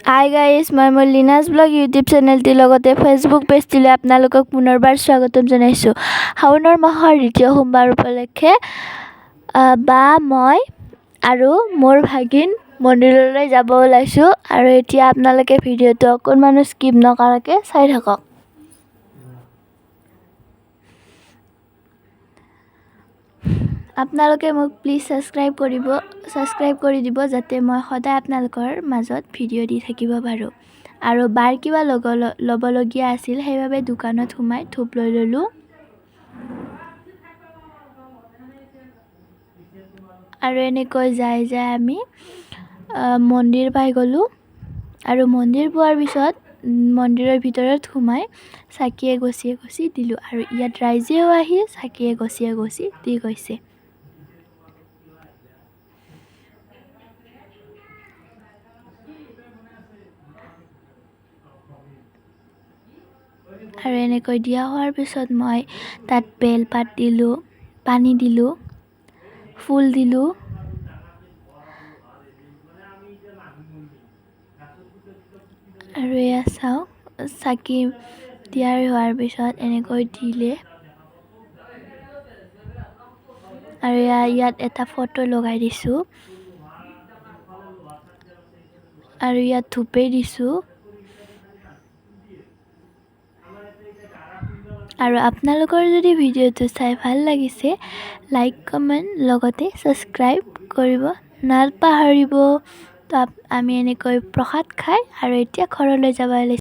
Hi guys, মই মোৰ Linus blog YouTube চেনেলটিৰ লগতে ফেচবুক পেজটিলৈ আপোনালোকক পুনৰবাৰ স্বাগতম জনাইছোঁ। শাওণৰ মাহৰ দ্বিতীয় সোমবাৰ উপলক্ষে বা, মই আৰু মোৰ ভাগিন মন্দিৰলৈ যাব ওলাইছোঁ। আৰু এতিয়া আপোনালোকে ভিডিঅ'টো অকণমানো স্কিপ নকৰাকৈ চাই থাকক। আপোনালোকে মোক প্লিজ ছাবস্ক্ৰাইব কৰি দিব, যাতে মই সদায় আপোনালোকৰ মাজত ভিডিঅ' দি থাকিব পাৰোঁ। আৰু বাৰ কিবা ল'বলগীয়া আছিল, সেইবাবে দোকানত সোমাই ধূপ লৈ ল'লোঁ। আৰু এনেকৈ যাই যাই আমি মন্দিৰ পাই গ'লোঁ। আৰু মন্দিৰ পোৱাৰ পিছত মন্দিৰৰ ভিতৰত সোমাই চাকি এগছি এগছি দিলোঁ। আৰু ইয়াত ৰাইজেও আহি চাকি এগছি এগছি দি গৈছে। আৰু এনেকৈ দিয়া হোৱাৰ পিছত মই তাত বেলপাত দিলোঁ, পানী দিলোঁ, ফুল দিলোঁ। আৰু এয়া চাওক, চাকি দিয়াৰ হোৱাৰ পিছত এনেকৈ দিলে। আৰু এয়া ইয়াত এটা ফটো লগাই দিছোঁ। আৰু ইয়াত ধূপেই দিছোঁ। আৰু আপোনালোকৰ যদি ভিডিঅ'টো চাই ভাল লাগিছে, লাইক, কমেণ্ট লগতে ছাবস্ক্ৰাইব কৰিব নাপাহৰিব। তো আমি এনেকৈ প্ৰসাদ খাই আৰু এতিয়া ঘৰলৈ যাব ওলাইছোঁ।